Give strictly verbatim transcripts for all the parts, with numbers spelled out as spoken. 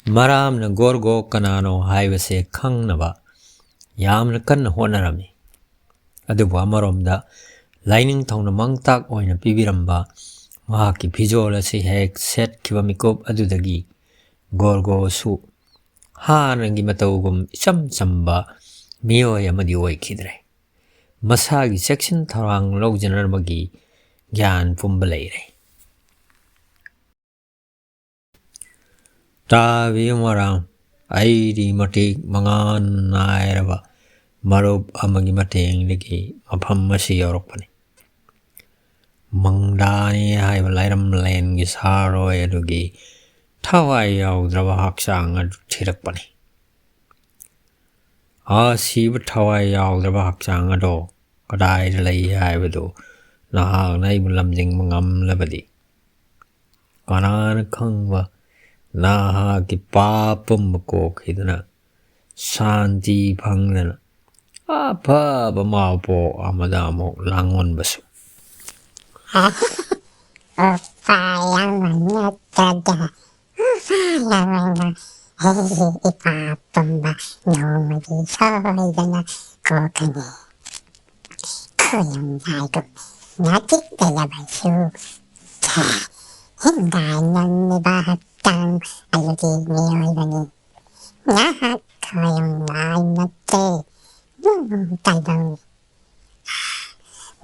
ꯃꯔꯥꯝꯅ ꯒꯣꯔꯒꯣ ꯀꯅꯥꯅꯣ ꯍꯥꯏꯕꯁꯦ ꯈꯪꯅꯕ ꯌꯥꯝꯅ ꯀꯟꯅ ꯍꯣꯠꯅꯔꯝꯃꯤ꯫ ꯑꯗꯨꯕꯨ ꯑꯃꯔꯣꯝꯗ ꯂꯥꯏꯅꯤꯡꯊꯧꯅ ꯃꯥꯡꯇꯥꯛ ꯑꯣꯏꯅ ꯄꯤꯕꯤꯔꯝꯕ ꯃꯍꯥꯛꯀꯤ ꯐꯤꯖꯣꯜ ꯑꯁꯤ ꯍꯦꯛ ꯁꯦꯠꯈꯤꯕ ꯃꯤꯀꯨꯞ ꯑꯗꯨꯗꯒꯤ ꯒꯣꯔꯒꯣꯁꯨ ꯍꯥꯟꯅꯒꯤ ꯃꯇꯧꯒꯨꯝ ꯏꯆꯝ ꯆꯝꯕ ꯃꯤꯑꯣꯏ ꯑꯃꯗꯤ ꯑꯣꯏꯈꯤꯗ꯭ꯔꯦ꯫ ꯃꯁꯥꯒꯤ ꯆꯦꯛꯁꯤꯟ ꯊꯧꯔꯥꯡ ꯂꯧꯖꯅꯕꯒꯤ ꯒ꯭ꯌꯥꯟ ꯄꯨꯝꯕ ꯂꯩꯔꯦ꯫ ꯇꯥꯕꯤꯌꯨ ꯃꯔꯥꯝ, ꯑꯩꯗꯤ ꯃꯇꯤꯛ ꯃꯉꯥꯜ ꯅꯥꯏꯔꯕ ꯃꯔꯨꯞ ꯑꯃꯒꯤ ꯃꯇꯦꯡꯗꯒꯤ ꯃꯐꯝ ꯑꯁꯤ ꯌꯧꯔꯛꯄꯅꯤ꯫ ꯃꯪꯗꯥꯅꯤ ꯍꯥꯏꯕ ꯂꯥꯏꯔꯝꯂꯦꯟꯒꯤ ꯁꯥꯔꯣꯏ ꯑꯗꯨꯒꯤ ꯊꯋꯥꯏ ꯌꯥꯎꯗ꯭ꯔꯕ ꯍꯛꯆꯥꯡ ꯑꯗꯨ ꯊꯤꯔꯛꯄꯅꯤ꯫ ꯑꯁꯤꯕ ꯊꯋꯥꯏ ꯌꯥꯎꯗ꯭ꯔꯕ ꯍꯛꯆꯥꯡ ꯑꯗꯣ ꯀꯗꯥꯏꯗ ꯂꯩ ꯍꯥꯏꯕꯗꯨ ꯅꯍꯥꯛꯅ ꯑꯩꯕꯨ ꯂꯝꯖꯤꯡꯕ ꯉꯝꯂꯕꯗꯤ, ꯀꯅꯥꯅ ꯈꯪꯕ, ꯅꯍꯥꯛꯀꯤ ꯄꯥꯞ ꯄꯨꯝꯕ ꯀꯣꯛꯈꯤꯗꯨꯅ ꯁꯥꯟꯇꯤ ꯐꯪꯗꯅ ꯑꯐꯕ ꯃꯥꯎꯄꯣꯛ ꯑꯃꯗ ꯑꯃꯨꯛ ꯂꯥꯡꯑꯣꯟꯕꯁꯨ꯫ ꯎꯄꯥꯏ ꯑꯃ ꯅꯠꯇ꯭ꯔꯒ ꯎꯄꯥꯏ ꯑꯃꯅ ꯑꯩꯒꯤ ꯏꯄꯥ ꯄꯨꯝꯕ ꯅꯣꯡꯃꯗꯤ ꯁꯣꯏꯗꯅ ꯀꯣꯛꯀꯅꯤ꯫ ꯈꯣꯏꯔꯨꯝ ꯂꯥꯏꯒꯨꯝ ꯅꯥꯇꯤꯛ ꯂꯩꯔꯕꯁꯨ, ꯍꯤꯡꯒꯥꯏ ꯉꯝꯂꯤꯕ ꯍꯛꯆꯥꯡ ꯑꯗꯨꯗꯤ ꯃꯤꯑꯣꯏꯕꯅꯤ꯫ ꯉꯥꯏꯍꯥꯛ ꯈꯣꯏꯔꯨꯝ ꯂꯥꯏ ꯅꯠꯇꯦ, ꯅꯣꯡ ꯇꯥꯏꯕꯪ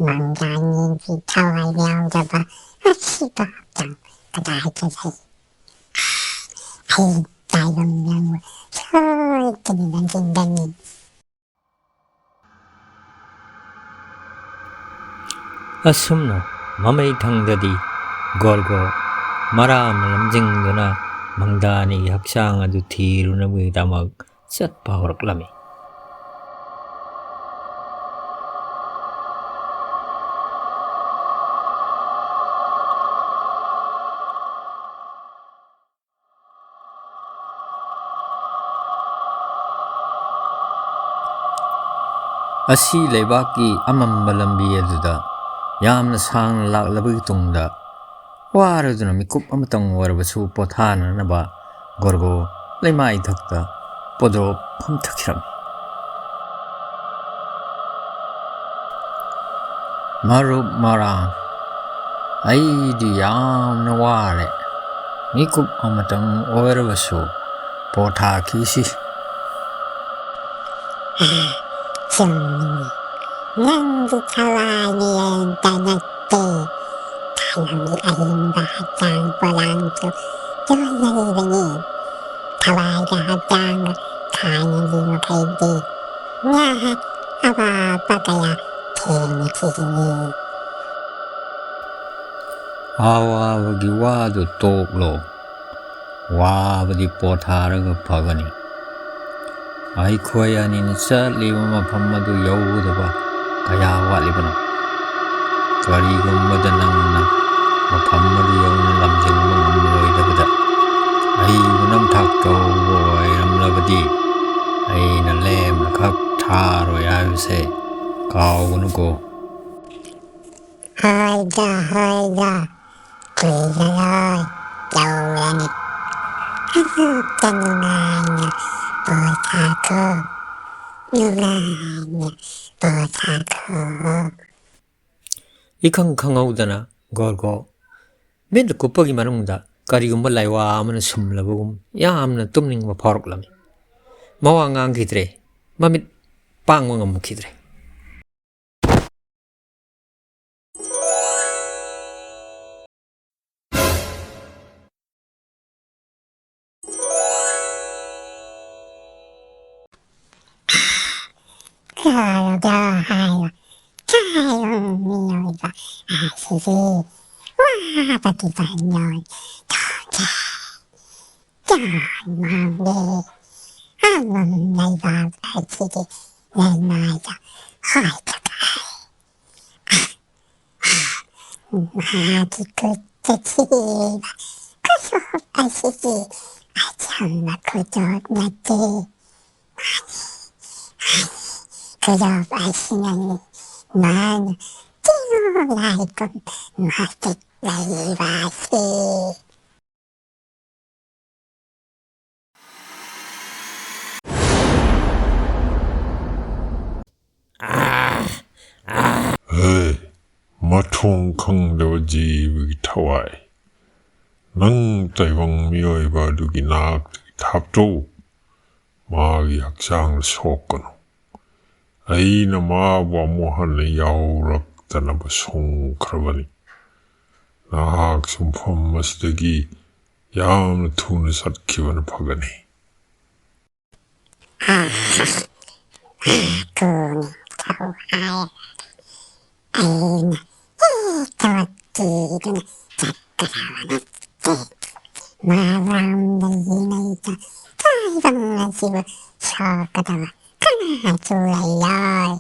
ꯃꯪꯂꯥꯟꯒꯤ ꯊꯋꯥꯏ ꯌꯥꯎꯗꯕ ꯑꯁꯤꯕ ꯍꯛꯆꯥꯡ ꯀꯗꯥꯏꯗ ꯂꯩ? ꯑꯩ ꯇꯥꯏꯕꯪ ꯅꯪꯕꯨ ꯁꯣꯏꯗꯅ ꯂꯝꯖꯤꯡꯒꯅꯤ꯫ ꯑꯁꯨꯝꯅ ꯃꯃꯩ ꯊꯪꯗꯗꯤ ꯒꯣꯔꯒꯣ ꯃꯔꯥ ꯑꯃ ꯂꯝꯖꯤꯡꯗꯨꯅ ꯃꯪꯗꯥꯅꯤꯒꯤ ꯍꯛꯆꯥꯡ ꯑꯗꯨ ꯊꯤꯔꯨꯅꯕꯒꯤꯗꯃꯛ ꯆꯠꯄ ꯍꯧꯔꯛꯂꯝꯃꯤ꯫ ꯑꯁꯤ ꯂꯩꯕꯥꯛꯀꯤ ꯑꯃꯝꯕ ꯂꯝꯕꯤ ꯑꯗꯨꯗ ꯌꯥꯝꯅ ꯁꯥꯡꯅ ꯂꯥꯛꯂꯕꯒꯤ ꯇꯨꯡꯗ, ꯋꯥꯔꯗꯨꯅ ꯃꯤꯀꯨꯞ ꯑꯃꯇꯪ ꯑꯣꯏꯔꯕꯁꯨ ꯄꯣꯊꯥꯅꯅꯕ ꯒꯣꯔꯒꯣ ꯂꯩꯃꯥꯏ ꯏꯊꯛꯇ ꯄꯣꯗ꯭ꯔꯣꯞ ꯐꯝꯊꯈꯤꯔꯝꯃꯤ꯫ ꯃꯔꯨꯞ ꯃꯔꯥꯡ, ꯑꯩꯗꯤ ꯌꯥꯝꯅ ꯋꯥꯔꯦ꯫ ꯃꯤꯀꯨꯞ ꯑꯃꯇꯪ ꯑꯣꯏꯔꯕꯁꯨ ꯄꯣꯊꯥꯈꯤꯁꯤ꯫ ꯆꯨꯝꯃꯤꯅꯦ꯫ ꯅꯪꯗꯤ ꯊꯋꯥꯏ ꯃꯤꯔꯦꯟꯇ ꯅꯠꯇꯦ꯫ ꯊꯥꯏꯅꯒꯤ ꯑꯔꯤꯡꯕ ꯍꯛꯆꯥꯡ ꯄꯣꯂꯥꯡꯁꯨ ꯆꯣꯟꯅꯔꯤꯕꯅꯤ꯫ ꯊꯋꯥꯏꯒ ꯍꯛꯆꯥꯡꯒ ꯊꯥꯏꯅꯒꯤ ꯃꯈꯩꯗꯤ ꯉꯥꯏꯍꯥꯛ ꯑꯋꯥꯕ ꯀꯌꯥ ꯊꯦꯡꯅꯈꯤꯒꯅꯤ꯫ ꯑꯋꯥꯕꯒꯤ ꯋꯥꯗꯨ ꯇꯣꯛꯂꯣ꯫ ꯋꯥꯕꯗꯤ ꯄꯣꯊꯥꯔꯒ ꯐꯒꯅꯤ꯫ ꯑꯩꯈꯣꯏ ꯑꯅꯤꯅ ꯆꯠꯂꯤꯕ ꯃꯐꯝ ꯑꯗꯨ ꯌꯧꯒꯗꯕ ꯀꯌꯥ ꯋꯥꯠꯂꯤꯕꯅꯣ? ꯀꯔꯤꯒꯨꯝꯕꯗ ꯅꯪꯅ ꯃꯐꯝ ꯑꯗꯨ ꯌꯧꯅ ꯂꯝꯖꯤꯡꯕ ꯉꯝꯂꯣꯏꯗꯕꯗ ꯑꯩꯕꯨ ꯅꯝꯊꯥꯛ ꯇꯧꯕ ꯑꯣꯏꯔꯝꯂꯕꯗꯤ ꯑꯩꯅ ꯂꯦꯝꯅꯈꯛ ꯊꯥꯔꯣꯏ ꯍꯥꯏꯕꯁꯦ ꯀꯥꯎꯒꯅꯨꯀꯣ꯫ ꯍꯣꯏꯗ, ꯍꯣꯏꯗ, ꯀꯨꯏꯔꯔꯣꯏ ꯌꯧꯔꯅꯤ꯫ ꯑꯗꯨꯝꯇ ꯅꯨꯡꯉꯥꯏꯅ ꯄꯣꯊꯥꯈꯣ, ꯅꯨꯡꯉꯥꯏꯅ ꯄꯣꯊꯥꯈꯣ꯫ ꯏꯈꯪ ꯈꯪꯍꯧꯗꯅ ꯒꯣꯔꯒꯣ ꯃꯤꯠ ꯀꯨꯞꯄꯒꯤ ꯃꯅꯨꯡꯗ ꯀꯔꯤꯒꯨꯝꯕ ꯂꯥꯏꯋꯥ ꯑꯃꯅ ꯁꯨꯝꯂꯕꯒꯨꯝ ꯌꯥꯝꯅ ꯇꯨꯝꯅꯤꯡꯕ ꯐꯥꯎꯔꯛꯂꯝꯃꯤ꯫ ꯃꯋꯥ ꯉꯥꯡꯈꯤꯗ꯭ꯔꯦ, ꯃꯃꯤꯠ ꯄꯥꯡꯕ ꯉꯝꯈꯤꯗ꯭ꯔꯦ꯫ ꯈꯔꯗ ꯍꯥꯏꯌꯣ, ꯈꯔ ꯃꯤꯑꯣꯏꯕ ꯑꯁꯤꯗꯤ ꯋꯥꯕꯒꯤ ꯄꯥꯡꯒꯜ ꯊꯣꯛꯇꯦ꯫ ꯆꯥꯡ ꯃꯥꯡꯂꯦ꯫ ꯑꯉꯝ ꯂꯩꯕꯥꯛ ꯑꯁꯤꯒꯤ ꯂꯩꯃꯥꯏꯗ ꯍꯥꯏꯒꯗ꯭ꯔꯥ? ꯃꯍꯥꯛꯀꯤ ꯈꯨꯠꯇ ꯊꯤꯕ ꯈꯨꯗꯣꯞ ꯑꯁꯤꯗꯤ ꯑꯆꯝꯕ ꯈꯨꯗꯣꯞ ꯅꯠꯇꯦ꯫ ꯃꯥꯅꯤ, ꯃꯥꯅꯤ, ꯈꯨꯗꯣꯞ ꯑꯁꯤꯅꯅꯤ ꯃꯥꯅ ꯇꯤꯌꯣ ꯂꯥꯏꯒꯨꯝ ꯃꯇꯤꯛ ꯂꯩꯔꯤꯕ ꯑꯁꯤ꯫ ꯃꯑꯣꯡ ꯈꯪꯗꯕ ꯖꯤꯕꯒꯤ ꯊꯋꯥꯏ ꯅꯪ ꯇꯥꯏꯕꯪ ꯃꯤꯑꯣꯏꯕ ꯑꯗꯨꯒꯤ ꯅꯥꯛꯇꯒꯤ ꯊꯥꯞꯇꯣꯛꯎ꯫ ꯃꯥꯒꯤ ꯍꯛꯆꯥꯡꯗ ꯁꯣꯛꯀꯅꯨ꯫ ꯑꯩꯅ ꯃꯥꯕꯨ ꯑꯃꯨꯛ ꯍꯟꯅ ꯌꯥꯎꯔꯛꯇꯅꯕ ꯁꯣꯡꯈ꯭ꯔꯕꯅꯤ꯫ ꯅꯍꯥꯛꯁꯨ ꯃꯐꯝ ꯑꯁꯤꯗꯒꯤ ꯌꯥꯝꯅ ꯊꯨꯅ ꯆꯠꯈꯤꯕꯅ ꯐꯒꯅꯤ꯫ ꯀꯣꯟꯅ ꯊꯧ ꯍꯥꯏꯔꯒꯗꯤ ꯑꯩꯅ ꯍꯦꯛꯇꯃꯛ ꯀꯤꯗꯨꯅ ꯆꯠꯀꯗꯕ ꯅꯠꯇꯦ꯫ ꯃꯥꯂꯪꯗ ꯌꯦꯡꯂꯩꯗ ꯇꯥꯏꯕꯪ ꯑꯁꯤꯕꯨ ꯁꯣꯛꯀꯗꯕ ꯀꯅꯥꯁꯨ ꯂꯩꯔꯣꯏ꯫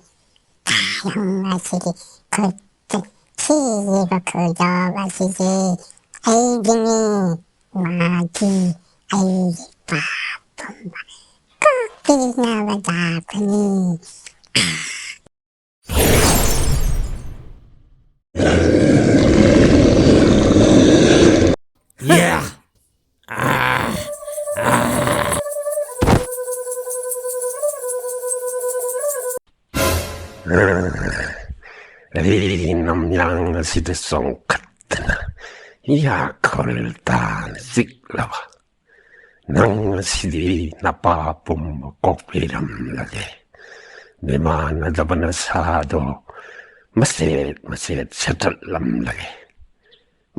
ꯇꯥꯏꯕꯪ ꯑꯁꯤꯒꯤ ꯈꯨꯠꯇ ꯊꯤꯔꯤꯕ ꯈꯨꯗꯣꯞ ꯑꯁꯤꯗꯤ ꯑꯩꯒꯤꯅꯤ꯫ ꯃꯥꯒꯤ ꯑꯩꯒꯤ ꯄꯥꯞ ꯄꯨꯝꯕ ꯀꯣꯛꯄꯤꯅꯕ ꯂꯥꯛꯄꯅꯤ꯫ ꯑꯩ ꯅꯝꯌꯥꯡ ꯑꯁꯤꯗ ꯆꯣꯡꯈꯠꯇꯅ ꯌꯥꯈꯣꯜ ꯇꯥꯅ ꯆꯤꯛꯂꯕ ꯅꯪ ꯑꯁꯤꯗꯤ ꯅꯄꯥ ꯄꯨꯝꯕ ꯀꯣꯛꯄꯤꯔꯝꯂꯒꯦ꯫ ꯃꯤꯃꯥꯟꯅꯗꯕ ꯅꯁꯥꯗꯣ ꯃꯆꯦꯠ ꯃꯆꯦꯠ ꯁꯦꯠꯇꯠꯂꯝꯂꯒꯦ꯫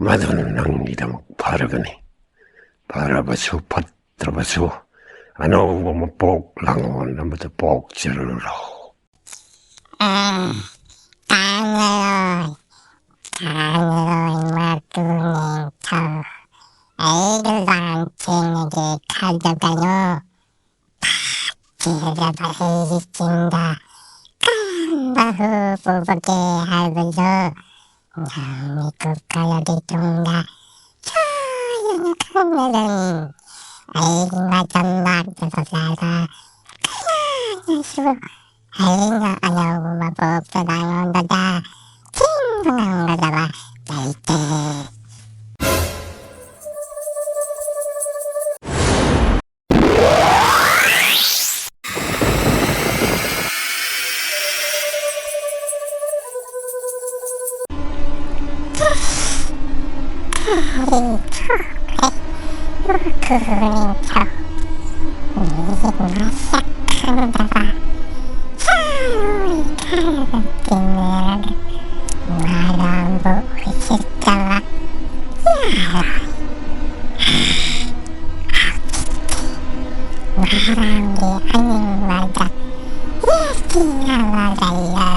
ꯃꯗꯨꯅ ꯅꯪꯒꯤꯗꯃꯛ ꯐꯔꯒꯅꯤ꯫ ꯐꯔꯕꯁꯨ ꯐꯠꯇ꯭ꯔꯕꯁꯨ ꯑꯅꯧꯕ ꯃꯄꯣꯛ ꯂꯥꯡꯑꯣꯟ ꯑꯃꯗ ꯄꯣꯛꯆꯔꯨꯔꯣ꯫ ꯇꯥꯟꯅꯔꯣꯏ, ꯇꯥꯟꯅꯔꯣꯏ ꯃꯇꯨ ꯅꯤꯡꯊꯧ꯫ ꯑꯩꯒ ꯂꯥꯟ ꯊꯦꯡꯅꯒꯦ ꯈꯜꯂꯒꯅꯨ꯫ ꯊꯤꯔꯕ ꯑꯩꯒꯤ ꯆꯤꯟꯗ ꯀꯔꯝꯕ ꯍꯨ ꯄꯨꯕꯒꯦ ꯍꯥꯏꯕꯗꯨ ꯅꯪ ꯃꯤꯀꯨꯞ ꯀꯥꯔꯕꯤ ꯇꯨꯡꯗ ꯁꯣꯏꯗꯅ ꯈꯪꯂꯒꯅꯤ꯫ ꯑꯩꯒꯤ ꯃꯇꯝ ꯂꯥꯛꯇꯕ ꯐꯥꯎꯕ ꯀꯅꯥꯅꯁꯨ ꯑꯩꯅ ꯑꯅꯧꯕ ꯃꯄꯣꯛꯇ ꯂꯥꯡꯂꯣꯟꯕꯗ ꯊꯤꯡꯕ ꯉꯝꯒꯗꯕ ꯂꯩꯇꯦ꯫ ꯈꯨꯅꯤꯡꯊꯧ, ꯃꯤꯒꯤ ꯃꯁꯛ ꯈꯪꯗꯕ ꯁꯥꯔꯣꯏ ꯈꯔꯒ ꯇꯤꯟꯅꯔꯒ ꯃꯔꯥꯝꯕꯨ ꯎꯁꯤꯠꯇꯕ ꯌꯥꯔꯣꯏ꯫ ꯍꯧꯖꯤꯛꯇꯤ ꯃꯔꯥꯝꯒꯤ ꯑꯌꯤꯡꯕꯗ ꯌꯦꯠꯇꯤꯡꯉꯒ ꯂꯩꯔꯦ꯫